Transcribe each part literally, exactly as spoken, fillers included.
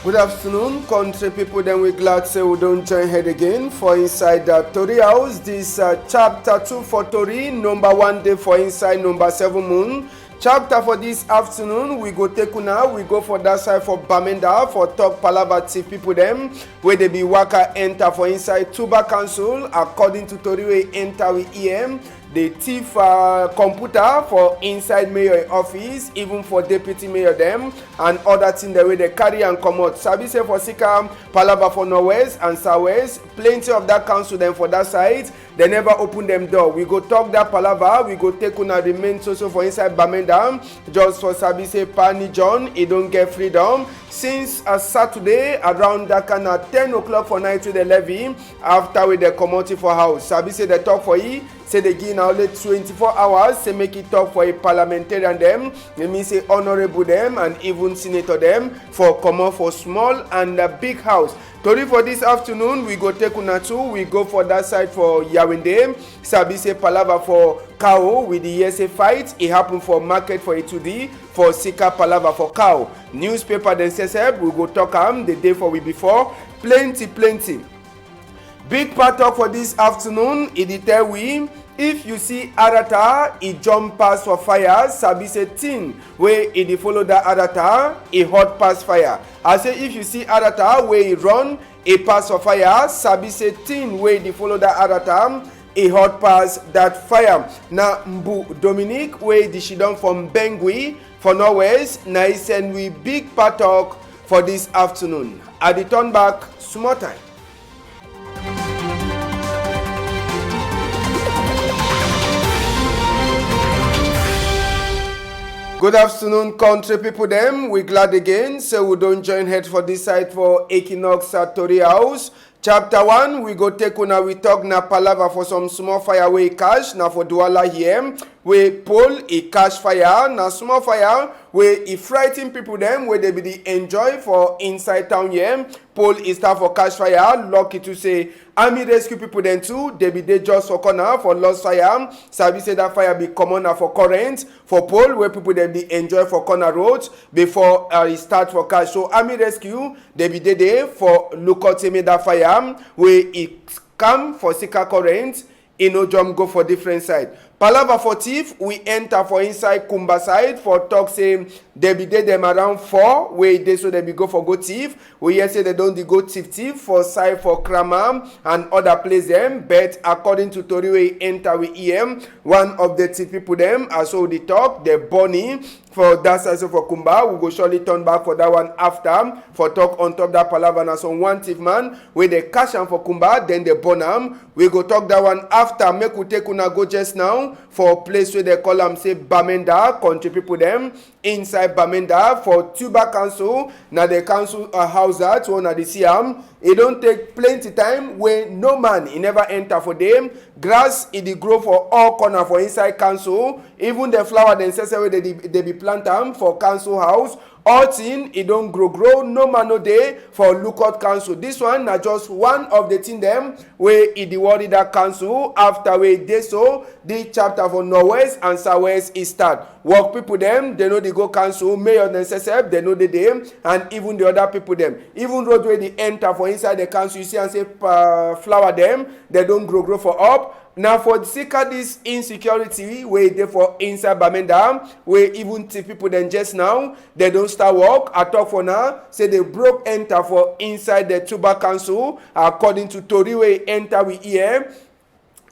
Good afternoon, country people. Then we glad say we don join head again for inside the Tori House. This uh, chapter two for Tori, number one day for inside number seven moon. Chapter for this afternoon, we go take una, we go for that side for Bamenda for talk palava thief people them where they be waka enter for inside Tuba Council. According to Tori we enter we E M, they thief uh, computer for inside mayor office, even for deputy mayor them, and other thing the way they carry and comot. Sabi say for Sika palava for Northwest and Southwest, plenty of that council them for that side, they never open them door. We go talk that palava, we go take una remain so so for inside Bamenda. Just for sabi say Pani John, he don't get freedom since a Saturday around that kind of ten o'clock for night to the levy. After we the community for house, sabi say the talk for he say they give na only twenty-four hours. Say make it talk for a parliamentarian them. They mean say honorable them and even senator them for comot for small and uh, big house. Tori for this afternoon, we go take una too. We go for that side for Yawende. Sabi say palava for Kao with the hear say fight. It happen for market for Itudi for Sika palava for Kao. Newspaper then say sef, we go talk am the day for we before. Plenty, plenty. Big part talk for this afternoon, e dey tell we, if you see Arata, e jump pass for fire, sabi say thing wey e dey follow that Arata, e hot pass fire. I say if you see Arata wey e run, e pass for fire, sabi say thing wey e dey follow that Arata, e hot pass that fire. Na Mbu Dominique wey dey shidon for Mbengui for Northwest, na e send we big part talk for this afternoon. I dey turn back small time. Good afternoon, country people dem. We glad again say we don join head for this side for Equinox at Tori House. Chapter one, we go take una we talk na palava for some small fire wey e catch, na for Douala here, wey pole e catch fire, na small fire wey e frighten people dem wey dey be dey enjoy for inside town here. Pole e start for catch fire, lucky to say army rescue people dem too, dey be dey just for corner for lost fire. Sabi say that fire be comot na for current, for pole wey people dem dey enjoy for corner road before uh, e start for catch. So army rescue, dey be dey dey for look out say make that fire wey e come for Sika current, e no jump go for different side. Palava for thief, we enter for inside Kumba side for talk say dey be dey dem around four wey dey so dey be go for go thief. We hear say dey don dey go thief thief for side for Krama and other place dem. But according to tori wey enter we ear, one of the thief people dem, as so dey talk, dey born e for that side so for Kumba. We go surely turn back for that one after for talk on top that palava. Na some one thief man wey dey catch am for Kumba, then dey born am. We go talk that one after. Make we take una go just now for place wey dey call am say Bamenda. Country people dem, inside Bamenda for Tuba Council, na the council uh, house that wey una dey see am. E don take plenty time wey no man e never enter for dem. Grass e dey grow for all corner for inside council. Even the flower dem sef wey dey dey be plant am for council house, all thing e don grow grow, no man no dey for look out council. This one na just one of the thing dem wey e dey worry that council. After wey e dey so, the chapter for Northwest and Southwest e start. Work people dem, dey no dey go council, mayor dem sef sef, dey no dey dey, and even the other people dem. Even road wey dey enter for inside the council, you see am say uh, flower dem, dey don grow grow for up. Na for sake of this insecurity wey dey for inside Bamenda, wey even thief people dem just now, dey don start work. I talk for now, say dey broke enter for inside the Tuba Council, according to tori wey enter we ear.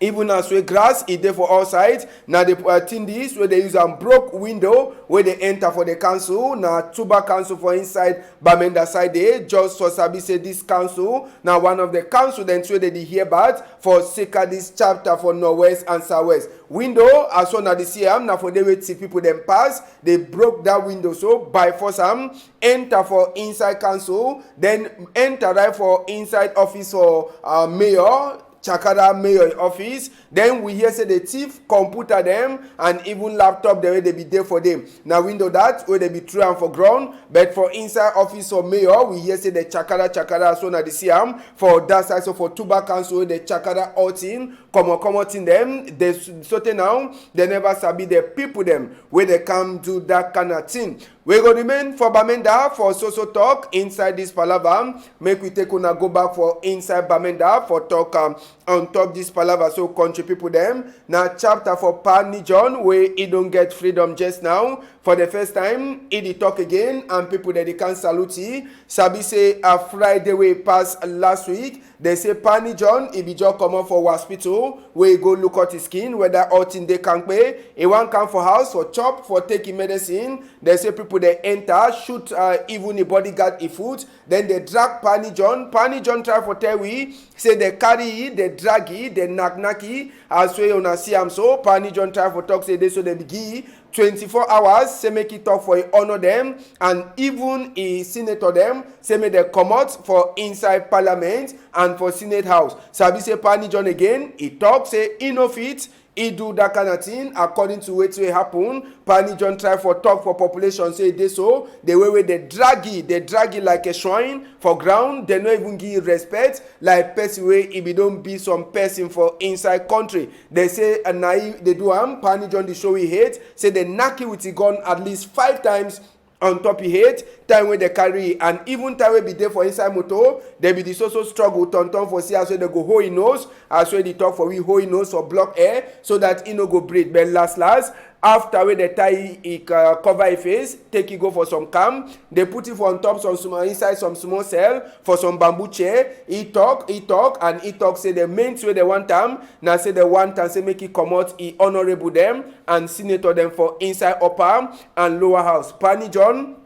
Even as wey grass e dey for all sides, na the uh, thing this wey dey use am broke window wey dey enter for the council. Na Tuba Council for inside Bamenda side dey. Just for sabi say this council na one of the council dem wey dey dey hear bad for sake of this chapter for Northwest and Southwest. Window, as una dey see am, na for dey wey thief people dem pass, dey broke that window so by force am enter for inside council, then enter right for inside office for uh, mayor, Chakada mayor office. Then we hear say dey thief computer dem and even laptop dem wey dey be dey for dem. Na window that wey dey be throw am for ground, but for inside office of mayor, we hear say dey chakada chakada, so una dey see am for that side. So for Tuba Council, wey dey chakada all thing, comot comot thing dem, dey s-, sotey now, dey never sabi the people dem wey dey come do that kind of thing. We go remain for Bamenda for so so talk inside this palava. Make we take una go back for inside Bamenda for talk, um, on top this palava. So country people dem, na chapter for Pa Ni John wey e don get freedom just now. For the first time, e dey talk again and people dem dey can salute e. Sabi say a Friday wey pass last week, dem say Pa Ni John e be just comot for hospital wey e go look out e skin whether all thing dey kampe. E wan come for house for chop, for take e medicine. Dem say people dem enter, shoot, uh, even e bodyguard e foot. Then dem drag Pa Ni John. Pa Ni John try for tell we say dem carry e, dem drag e, dem knack knack e. As wey una see am so, Pa Ni John try for talk say dey so dem be give e twenty-four hours, say make e talk for e honour dem, and even e senator dem say make dem comot for inside parliament and for Senate House. Sabi say Pa Ni John again, e talk say e no fit, e do that kind of thing. According to wetin wey happen, Pa Ni John try for talk for population say e dey so, the way wey dem drag e, dem drag e like a shrine for ground, dem no even give e respect like person wey e be don be some person for inside country. Dem say, uh, na e dey do am. Pa Ni John dey show e hate, say dem knack e with e gun at least five times on top e head, time wey dem carry e, and even time wey be dey for inside motor, dem be dey so so struggle turn turn for see as wey dem go hold e nose, as wey dey talk for we, hold e nose for block air so that e no go breathe. But last last, after wey dem tie e, e, uh, cover e face, take e go for some camp, dem put e for on top some small, inside some small cell for some bamboo chair. E talk, e talk, and e talk say the main thing wey dem want am na say dem want am say make e comot e honourable dem and senator dem for inside upper and lower house. Pa Ni John,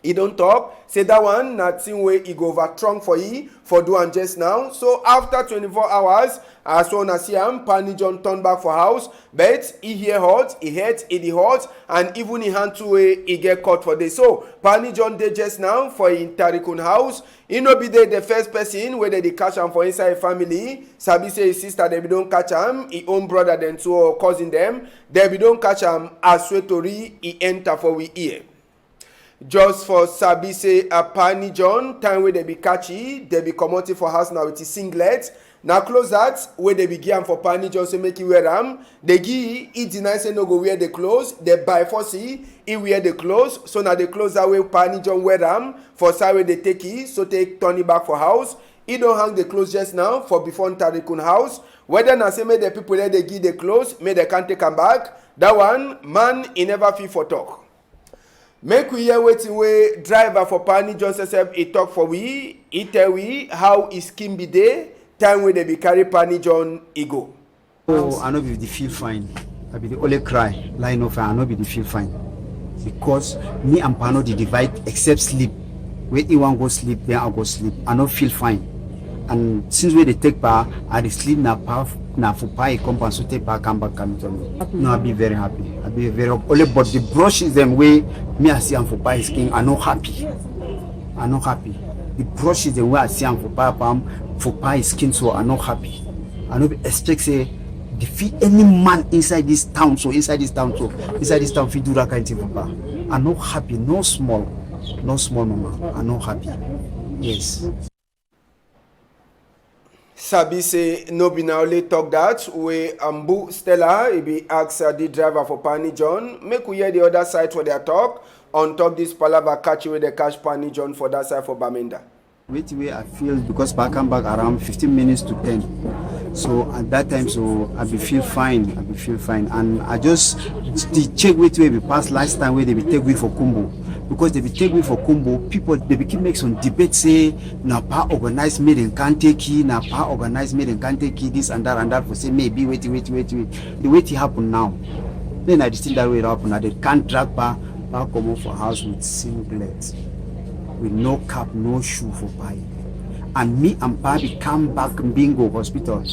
e don talk say that one na thing wey e go over strong for e for do am just now. So after twenty-four hours, as wey una see am, Pa Ni John turn back for house, but e hear hot, e head e dey hot, and even e hand too wey e get cut for dey. So Pa Ni John dey just now for e Tarikun house. E no be dey the first person wey dem dey catch am for inside e family. Sabi say e sister dem be don catch am, e own brother dem too or cousin dem, dem be don catch am as wey tori e enter for we ear. Just for sabi say, uh, Pa Ni John, time wey dem be catch e, dem be comot e for house na with e singlet. Na clothes that wey dem be give am for Pa Ni John say make e wear am. Dem give e, e deny say no go wear the clothes. Dem by force e, e wear the clothes. So na the clothes that wey Pa Ni John wear am for side wey dem take e, so take turn e back for house. E don hang the clothes just now for before Ntarikun house. Whether na say make the people dem dey give the clothes, make dem can take am back, that one, man, e never fit for talk. Make we hear wetin wey driver for Pa Ni John sef e talk for we. E tell we how e skin be dey time wey dem be carry Pa Ni John e go. Oh, I no be the feel fine. I be the only cry. Lie no fine. I no be the feel fine. Because me and Pa no dey divide except sleep. When e wan go sleep, then I go sleep. I no feel fine. And since wey dem take Pa, I dey sleep na Pa, na for Pa e compound, so take Pa come back come to me. No, I be very happy. I be very only, but the brushes dem wey me I see am for Pa e skin, I no happy. I no happy. The brushes dem wey I see am for Pa, Pa, for Pa e skin, so I no happy. I no be expect say the fit any man inside this town, so inside this town, so inside this town fit do that kind thing for Pa. I no happy, no small, no small, mama. I no happy. Yes. Sabi say no be na only talk that wey Ambu Stella, e be ask, uh, the driver for Pa Ni John. Make we hear the other side for their talk on top this palava catch wey dem catch Pa Ni John for that side for Bamenda. Wetin wey I feel because Pa come back around fifteen minutes to ten. So at that time, so I be feel fine. I be feel fine, and I just dey check wetin wey be pass last time wey dem be take we for Kumbo. Because dem be take we for Kumbo, people dem be keep make some debate say na Pa organize make dem can take e, na Pa organize make dem can take e, this and that and that, for say maybe wetin, wetin, wetin, wetin, wetin happen now. Then I dey think that way happen. Na dem can drag Pa, Pa comot for house with singlet, with no cap, no shoe for Pa. And me and Pa be come back Mbinga hospital.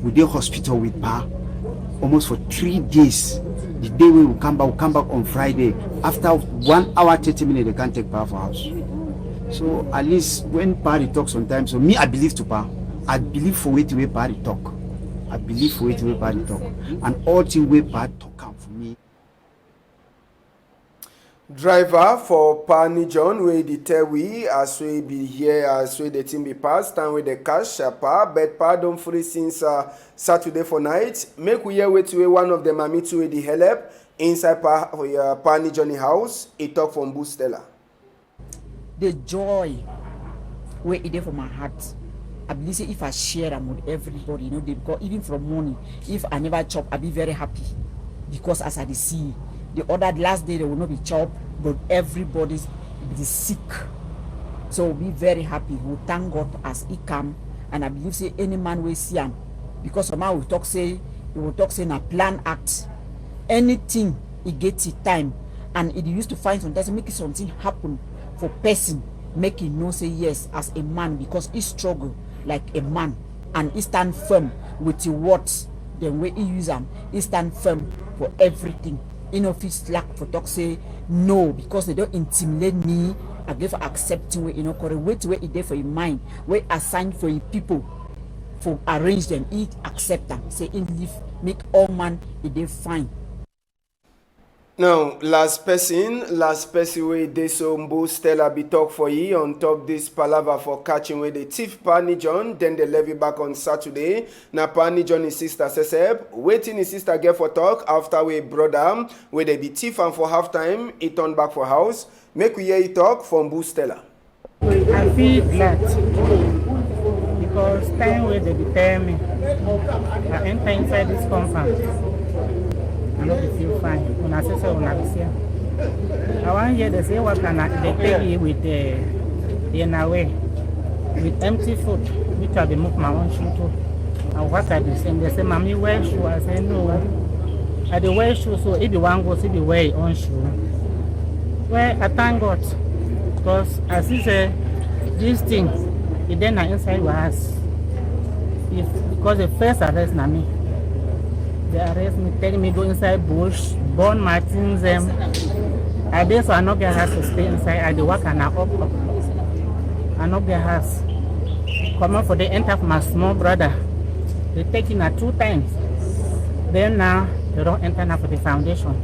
We dey hospital with Pa almost for three days. The day wey we come back, we come back on Friday. After one hour, thirty minutes, dem can take Pa for house. So at least when Pa dey talk sometimes, so me, I believe to Pa. I believe for wetin wey Pa dey talk. I believe for wetin wey Pa dey talk. And all thing wey Pa talk am for me. Driver for Pa Ni John wey dey tell we as wey be here, as wey the thing be pass, time wey dey catch, uh, Pa, but Pa don free since, uh, Saturday for night. Make we hear wetin wey one of the mami too wey dey help inside Pa, uh, Pa Ni John house, e talk for Mbu Stella. The joy wey e dey for my heart, I believe say if I share am with everybody, you know, dey, because even from morning, if I never chop, I be very happy because as I dey see, the other last day they will not be chop, but everybody be sick. So we be very happy. We thank God as e come, and I believe say any man wey see am, because some man will talk say, e will talk say na plan act. Anything e get e time, and e dey used to find sometimes make something happen for person, make e know say yes, as a man, because e struggle like a man, and e stand firm with e words. Then wey e use am, e stand firm for everything. E no fit slack for talk say no, because they don intimidate me. I get for accept thing wey e no correct, wetin wey e dey for e mind, wey assign for e people for arrange them, e accept am. Say e live, make all man e dey fine. Now, last person, last person wey dey so, Mbu Stella be talk for yi on top this palava for catching wey dey thief Pa Ni John, then dey levy back on Saturday. Na Pa Ni John his sister sesep. Wetin his sister get for talk after wey brother wey dey be thief am for half time, e turn back for house. Make we hear e talk for Mbu Stella. I feel glad because time wey dey be tell me, I enter inside this compound, I no be feel fine. Una say say una be see am. I wan hear dey say waka na dey take yi with, uh, the na way with empty foot, which I be move my own shoe too. I waka the same. Dey say, "Mami, wear shoe." I say, "No. I dey wear shoe, so if you wan go, see the wear your own shoe." Well, I thank God, because I see say this thing, e dey na inside your house. If, because the first arrest na me. They arrest me, take me go inside bush, burn my things dem. I dey so I no get house to stay inside. I dey waka na up, up. I no get house. Comot for dey enter for my small brother. Dey take yi na two times. Then now, dey don enter na for the foundation.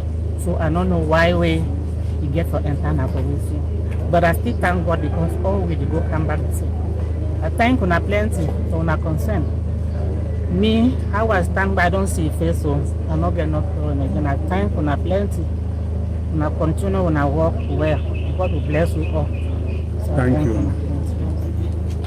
So I no know why wey e get for enter na for this thing. But I still thank God because all we dey go come back the same. I thank una plenty for una concern. Me, how I stand by, I don see face, so I no get no problem again. I thank una plenty. Una continue una work well. God will bless we all. So I Thank thank you. Una plenty.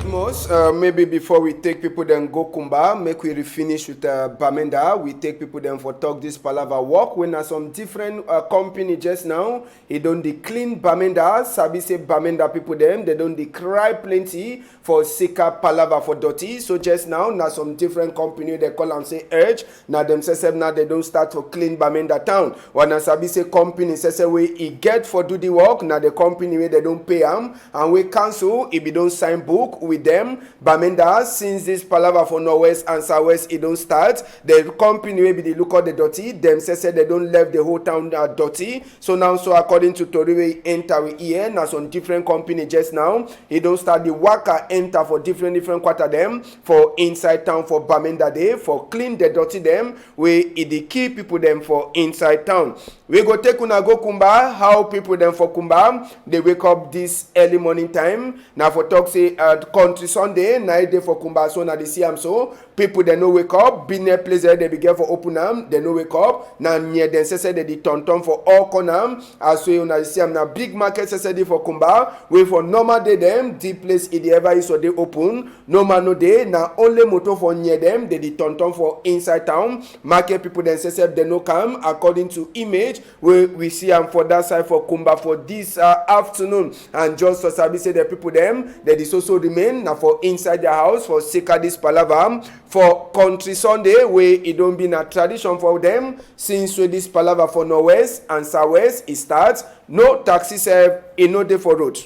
Most, uh, maybe before we take people dem go Kumba, make we refinish with, uh, Bamenda. We take people dem for talk this palava work. When na some different, uh, company just now, e don dey clean Bamenda. Sabi say Bamenda people dem, they don dey cry plenty for sika palava for dirty. So just now, na some different company wey dey call am say Urge. Na dem sef sef now they don start for clean Bamenda town. Una sabi say company sef sef wey e get for do the work, na the company wey they don pay am and wey council e be don sign book with them. Bamenda, since this palava for Northwest and Southwest e don start, the company wey be dey look all the dirty, dem sef sef they don left the whole town, uh, dirty. So now, so according to tori wey enter we ear, na some different company just now, e don start the waka enter for different different quarter dem for inside town for Bamenda dey for clean the dirty dem wey e dey kill people dem for inside town. We go take una go Kumba, how people dem for Kumba dey wake up this early morning time. Na for talk say, uh, country Sunday na e dey for Kumba, so na dey see am so. People dem no wake up. Business place dem dey begin for open am, dem no wake up. Na near dem sef sef dey dey turn turn for all corner. As wey una dey see am, na big market sef sef dey for Kumba. Wey for normal day dem, the place e dey ever use for dey open. No man no dey. Na only motor for near dem dey dey turn turn for inside town. Market people dem sef sef dem no come, according to image wey we see am for that side for Kumba for this, uh, afternoon. And just to sabi say the people dem, they dey so so remain na for inside their house for sake of this palava for country Sunday wey e don be na tradition for them since wey this palava for Northwest and Southwest e start. No taxi sef e no dey for road.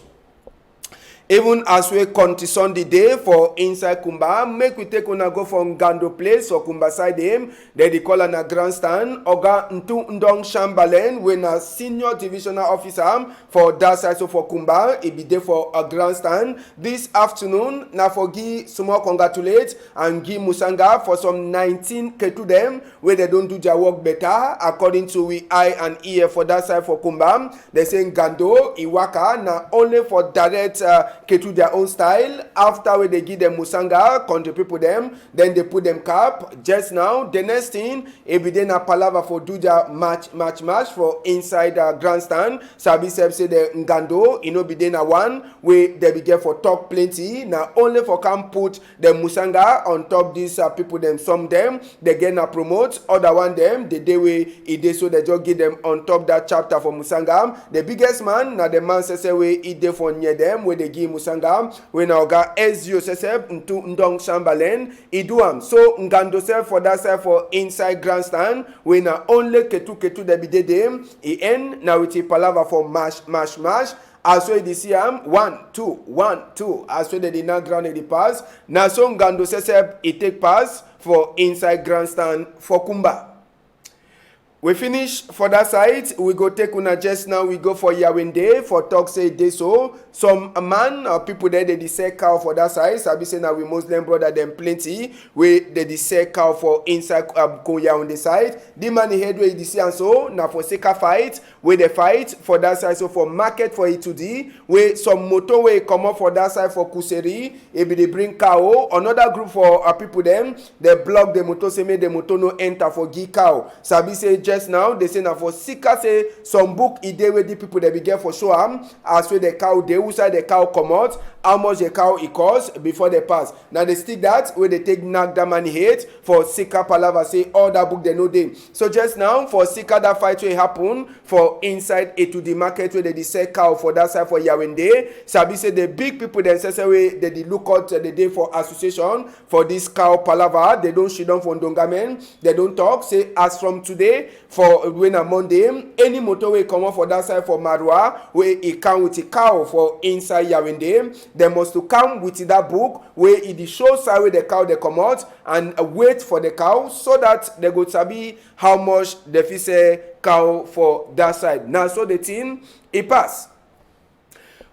Even as we country Sunday dey for inside Kumba, make we take una go for Ngando place for Kumba side dem. Dem dey call am na grandstand. Oga Ntu Ndong Chamberlain, wey na senior divisional officer for that side so for Kumba, e be dey for a grandstand this afternoon. Na for give small congratulate and give musanga for some nineteen ketu dem wey dem don do their work better, according to we eye and ear for that side for Kumba. Dem say Ngando, e waka na only for direct, uh, ketu their own style. After wey dem give dem musanga, country people dem, then dem put dem cap. Just now, the next thing, e be dey na palava for do their match, match, match for inside, uh, grandstand. Sabi sef say the Ngando, e no be dey na one wey dem be get for talk plenty. Na only for come put the musanga on top these, uh, people dem. Some dem, dem get na promote, other one dem, the day wey e dey so dem just give dem on top that chapter for musanga. The biggest man na the man sese wey e dey for near dem, wey dey give musanga, wey na Oga S D O sese, Ntu Ndong Chamberlain. E do am. So Ngando sef for that side for inside grandstand, wey na only ketu ketu dem be dey dey. E end na with e palava for mash, mash, mash. As wey you dey see am, one, two, one, two. As wey dem dey knack ground, e dey pass. Na so Ngando sef e take pass for inside grandstand for Kumba. We finish for that side, we go take una just now, we go for Yawende for talk say e dey so. Some man or people there, dem dey sell cow for that side. Sabi say na we Muslim brother dem plenty, wey dem dey sell cow for inside, um, Ko Yawende side. The man head wey you dey see am so, na for sake a fight wey dem fight for that side. So for market for Itudi, wey some motor wey comot for that side for Kuseri, e be dey bring cow. Another group for, uh, people dem, dem block the motor, say make the motor no enter for give cow. Sabi say just now, dem say na for sika say some book e dey wey the people dem be get for show am, as wey the cow dey, who side the cow comot, how much the cow e cost before dem pass. Na the stick that wey dem take knack that man head for sika palava, say all that book dem no dey. So just now, for sika that fight wey happen for inside Itudi market wey dem dey sell cow for that side for Yawende, sabi say the big people dem sese wey dem dey look out, uh, the day for association for this cow palava, dem don sidon for Ndongamen. Dem don talk say as from today, for wey na Monday, any motor wey comot for that side for Marwa, wey e come with e cow for inside Yawende, dem must to come with that book wey e dey show side wey the cow dey comot and, uh, weight for the cow, so that dem go sabi how much dem fit sell cow for that side. Na so the thing e pass.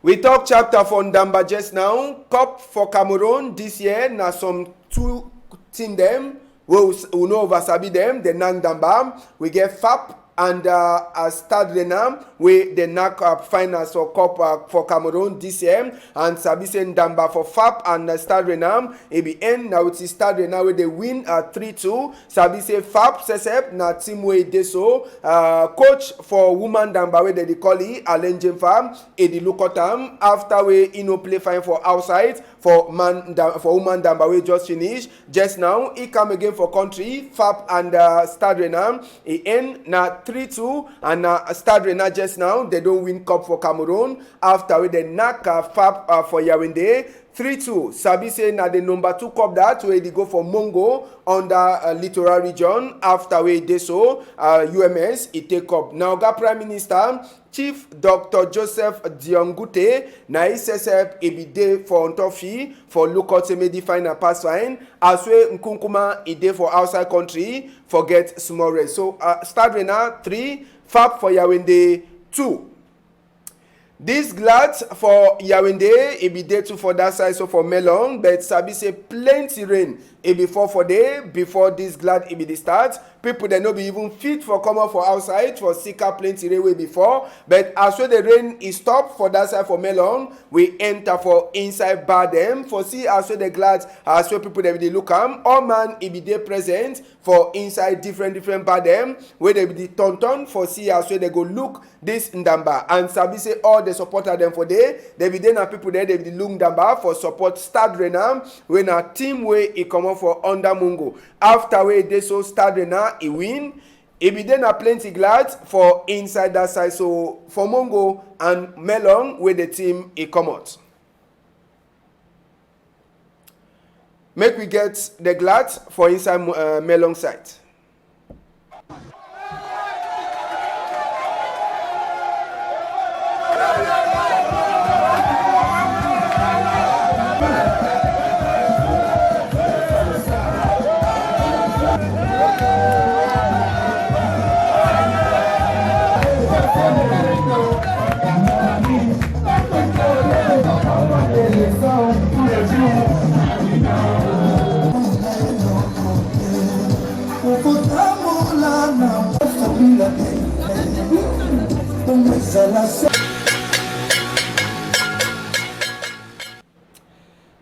We talk chapter for Ndamba just now. Cup for Cameroon this year, na some two thing dem wey we s-, we no over sabi dem, the knack Ndamba. We get FAP and, uh, uh, Stade Rennais, wey dey knack, uh, finals for cup, uh, for Cameroon this year. And sabi say Ndamba for FAP and, uh, Stade Rennais, e be end na with Stade Rennais wey dem win, uh, three two. Sabi say FAP sef na team wey dey so. Uh, coach for woman Ndamba wey dem dey call e Alain Jemfa, e dey look at am after wey e no play fine for outside for man Nda-, for woman Ndamba wey just finish. Just now, e come again for country, FAP and, uh, Stade Rennais. E end na three two, and na Stade Rennais just now, dem don win cup for Cameroon after wey dem knack, uh, FAP, uh, for Yawende three two. Sabi say na the number two cup that wey e dey go for Mongo under, uh, Littoral region after wey e dey so, uh, U M S e take cup. Na Oga Prime Minister, Chief Doctor Joseph Dion Ngute, na e sef e be dey for on top fi for look out say make the final pass fine. As wey Nkunkuma e dey for outside country for get small rest. So, uh, Stade Rennais three, FAP for Yawende two. This glad for Yawende, e be dey too for that side, so for Melong, but sabi say plenty rain e be fall for there before this glad e be dey start. People dem no be even fit for comot for outside for sika plenty rain wey be fall. But as wey the rain e stop for that side for Melong, we enter for inside bar dem for see as wey the glad, as wey people dem dey look am. All man e be dey present for inside different different bar dem wey dem be dey turn turn for see as wey dem go look this Ndamba, and sabi say all the supporter dem for there, dem be dey na people there, dem be dey look Ndamba for support Stade Rennais, wey na team wey e comot for under Mongo. After wey e dey so Stade Rennais e win, e be dey na plenty glad for inside that side, so for Mongo and Melong wey the team e comot. Make we get the glad for inside, uh, Melong side.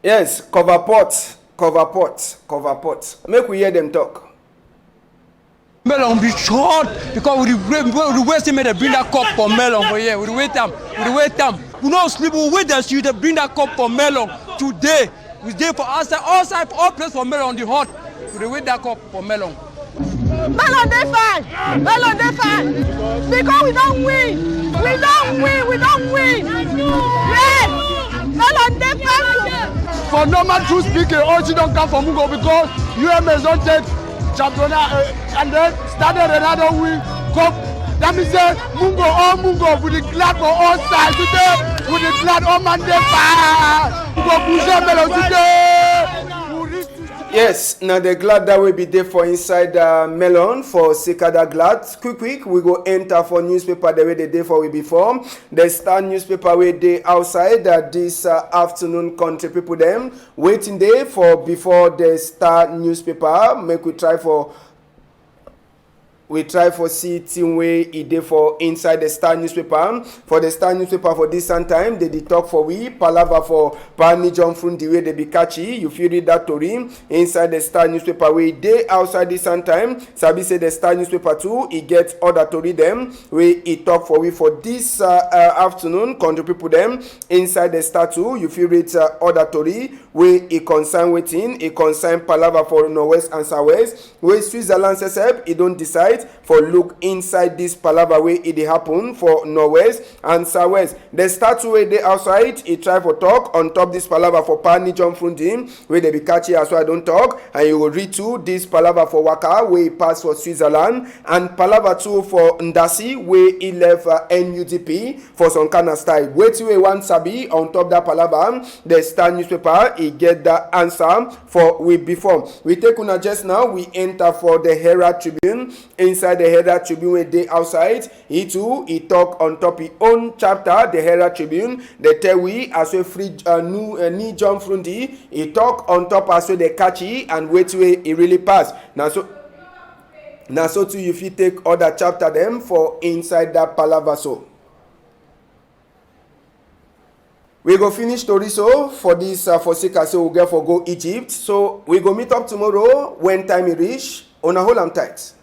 Yes, cover pot, cover pot, cover pot. Make we hear dem talk. Melon be short because we dey wait, we dey wait say make dem bring that cup for Melon for here. We dey wait am, we dey wait am. We no sleep, we wait as you dey bring that cup for Melon today. We dey for outside, outside, for all place for Melon dey hot. We dey wait that cup for Melon. Melon dey fine. Melon dey fine. Because we don win. We don win. We don win. Yes. Melon dey fine. For normal true speaking, O G don come for Mungo because U M S don take championnat, uh, and then Stade Rennais don win cup. That means say Mungo, all Mungo, we dey glad for all sides today. We dey glad, all man dey fine. We go bouger Melon today. We reach Yes, na the glad that wey be dey for inside, uh, Melon for Sikada glad. Quick, quick, we go enter for newspaper the way they dey for we before. The Star newspaper wey dey outside, uh, this, uh, afternoon, country people dem. Wetin dey for before the Star newspaper? Make we try for We try for see thing wey e dey for inside the Star newspaper. For the Star newspaper for this same time, they dey talk for we palava for Pa Ni John Frundi wey dey be catchy. You fit read that tori inside the Star newspaper wey dey outside this same time. Sabi say the Star newspaper too, e get other tori dem wey e talk for we for this, uh, uh, afternoon. Country people dem, inside the Star too, you fit read, uh, other tori wey e concern wetin e concern palava for Northwest and Southwest. Wey Switzerland sef sef, e don decide for look inside this palava wey e dey happen for Northwest and Southwest. The Star too wey dey outside, e try for talk on top this palava for Pa Ni John Frundi wey dey be catchy, as I don talk, and you go read too this palava for waka wey e pass for Switzerland and palava too for Ndasi wey e left, uh, N U D P for some kind of style. Wetin wey wan sabi on top that palava, the Star newspaper, e get that answer for we before. We take una just now, we enter for the Herald Tribune. Inside the Herald Tribune wey dey outside, e too, e talk on top e own chapter, the Herald Tribune. They tell we as we free, uh, new, uh, Ni John Frundi, e talk on top as we dey catchy and wetin wey e really pass. Na so, na so too you fit take other chapter dem for inside that palava so. We go finish tori so for this, uh, for sake I say we get for go Egypt. So we go meet up tomorrow when time e reach. Una hold am tight.